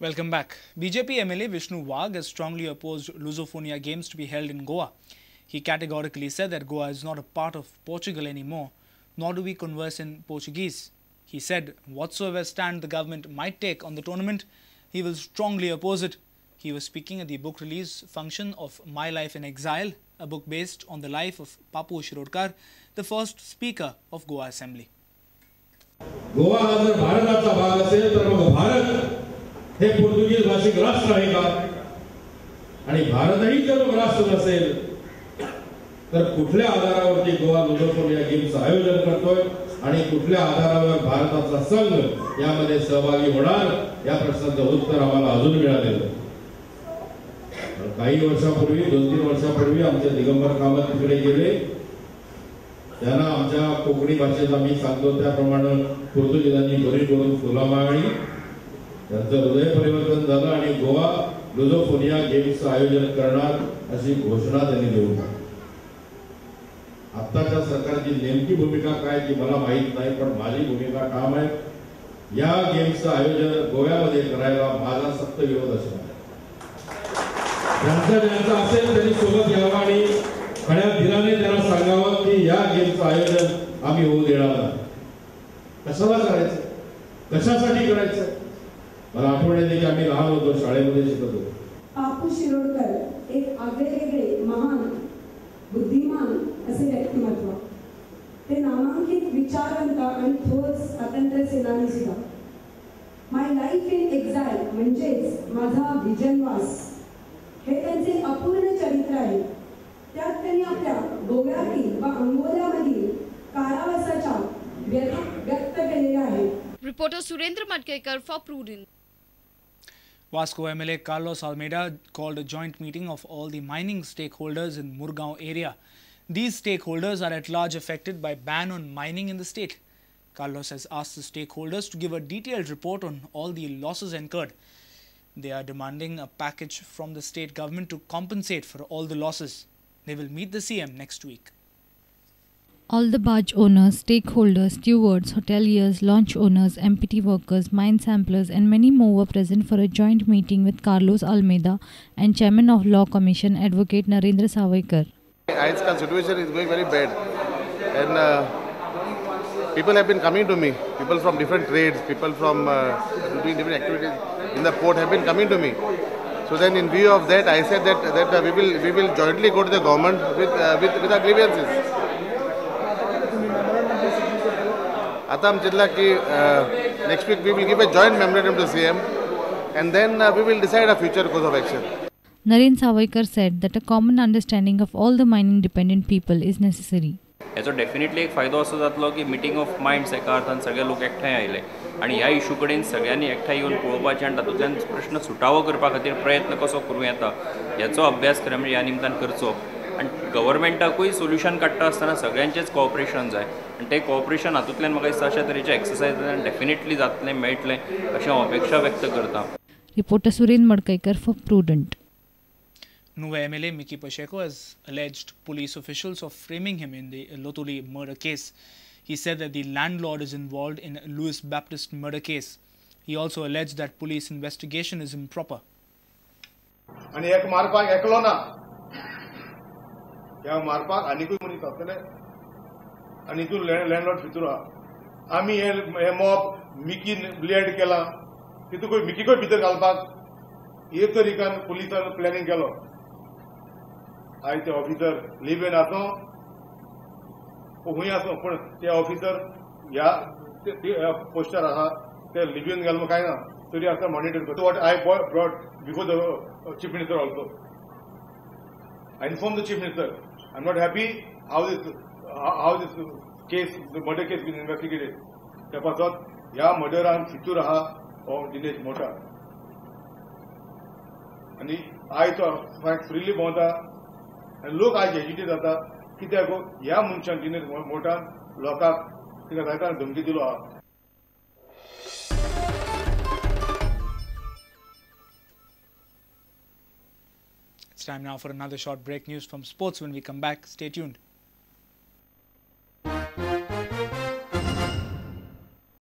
Welcome back. BJP MLA Vishnu Wagh has strongly opposed Lusofonia Games to be held in Goa. He categorically said that Goa is not a part of Portugal anymore, nor do we converse in Portuguese. He said whatsoever stand the government might take on the tournament, he will strongly oppose it. He was speaking at the book release function of My Life in Exile, a book based on the life of Papu Shirodkar, the first speaker of Goa Assembly. Goa हा जर भारताचा भाग असेल तर मग भारत हे पोर्तुगीज भाषिक राष्ट्र आहे का? आणि भारतही जर राष्ट्र नसेल तर कुठल्या आधारावरती गोवा लुझोफोनिया गेम्सचं आयोजन करतोय आणि कुठल्या आधारावर भारताचा संघ यामध्ये सहभागी होणार या प्रश्नाचं उत्तर आम्हाला अजून मिळालेलं नाही. काही वर्षापूर्वी, 2-3 वर्षापूर्वी आमचे दिगंबर कामत तिकडे गेले. त्यांना आमच्या कोकणी भाषेत आम्ही सांगतो त्याप्रमाणे पोर्तुगीजांनी गोरी करून फुला माळली, त्यांचं हृदय परिवर्तन झालं आणि गोवा लुझोफोनिया गेम्सचं आयोजन करणार अशी घोषणा त्यांनी देऊन टाकली. आत्ताच्या सरकारची नेमकी भूमिका काय ती मला माहीत नाही, पण माझी भूमिका ठाम आहे. या गेम्सचं आयोजन गोव्यामध्ये करायला माझा सक्त विरोध असणार. ज्यांचा ज्यांचा असेल त्यांनी सोबत यावं आणि खऱ्या दिलाने त्यांना सांगावं की या गेमचं आयोजन आम्ही होऊ देणार नाही. कशाला करायचं, कशासाठी करायचं? मला आठवण येते की आम्ही लहान होतो, शाळेमध्ये शिकत होतो. बापू शिरोडकर एक आगळेवेगळे महान बुद्धिमान असे व्यक्तिमत्व. ते नामांकित विचारवंत आणि थोर स्वातंत्र्य सेनानी सुद्धा. माय लाईफ इन एक्झाईल म्हणजेच माझा विजनवास हे त्यांचे अपूर्ण चरित्र आहे. त्यात त्यांनी आपल्या गोव्यातील व अंगोलामधील कारावासाच्या व्यथा व्यक्त केलेल्या आहेत. Reporter Surendra Madkekar for Prudent. Vasco MLA Carlos Almeida called a joint meeting of all the mining stakeholders in Murgaon area. These stakeholders are at large affected by ban on mining in the state. Carlos has asked the stakeholders to give a detailed report on all the losses incurred. They are demanding a package from the state government to compensate for all the losses. They will meet the CM next week. All the barge owners, stakeholders, stewards, hoteliers, launch owners, MPT workers, mine samplers and many more were present for a joint meeting with Carlos Almeida and Chairman of Law Commission Advocate Narendra Sawaikar. Aajkal situation is going very bad and people have been coming to me, people from different trades, people from doing different activities in the port have been coming to me. So then in view of that, I said that we will jointly go to the government with our grievances. आता आम चिंतला की next week we will give a joint memorandum to CM and then we will decide a future course of action. Naren Sawaikar said that a common understanding of all the mining dependent people is necessary. हेचो definitely एक फायदो असो जातलो की meeting of minds एका अर्थान सगळे लोक एकठांय आयले आनी ह्या इशू कडेन सगळ्यांनी एकठांय येवन पळोवपाचें आनी तातूंतल्यान प्रश्न सुटावो करपा खातीर प्रयत्न कसो करूं येता हेचो अभ्यास खरें म्हणजे ह्या निमतान करचो आनी गव्हर्मेंटाकूय सोल्युशन काडटा आसतना सगळ्यांचेच कॉपरेशन जाय आनी तें कॉपरेशन हातूंतल्यान म्हाका दिसता अशा तरेचे एक्सरसायजान डेफिनेटली जातलें मेळटलें अशें हांव अपेक्षा व्यक्त करता. Reporter Suren Madkaikar for Prudent. Nuvem MLA Mickky Pacheco has alleged police officials of framing him in the Loutolim murder case. He said that the landlord is involved in Louis Baptist murder case. He also alleged that police investigation is improper. आणि एक मारपाक एकलो ना, ह्या मारपाक आनीकूय मनीस आसतले आनी तूं लँडलॉर्ड भितर आहा. आमी हे मॉब मिकी ब्लेड केला तितून मिकीकूय भितर घालपाक एक तरिकान पुलिसान प्लॅनिंग केलो. आयज ते ऑफिसर लिबेन आसूं खंय आसूं पूण ते ऑफिसर ह्या पोस्टर आहा ते लिबेन गेलो काय ना तरी आसतना मॉनिटर करता. What I brought before the chief minister also. I inform the chief minister I am not happy how this case, the murder case been investigated. त्या पासत ह्या मर्डरान फितूर आहा हो दिनेश मोटा आनी आयज तो फ्रिली भोंवता आनी लोक आयज एजिटेट जाता कित्याक ह्या मनशान दिनेश मोटान लोकांक तिका जायतना धमकी दिलो आहा. It's time now for another short break. News from sports when we come back. Stay tuned.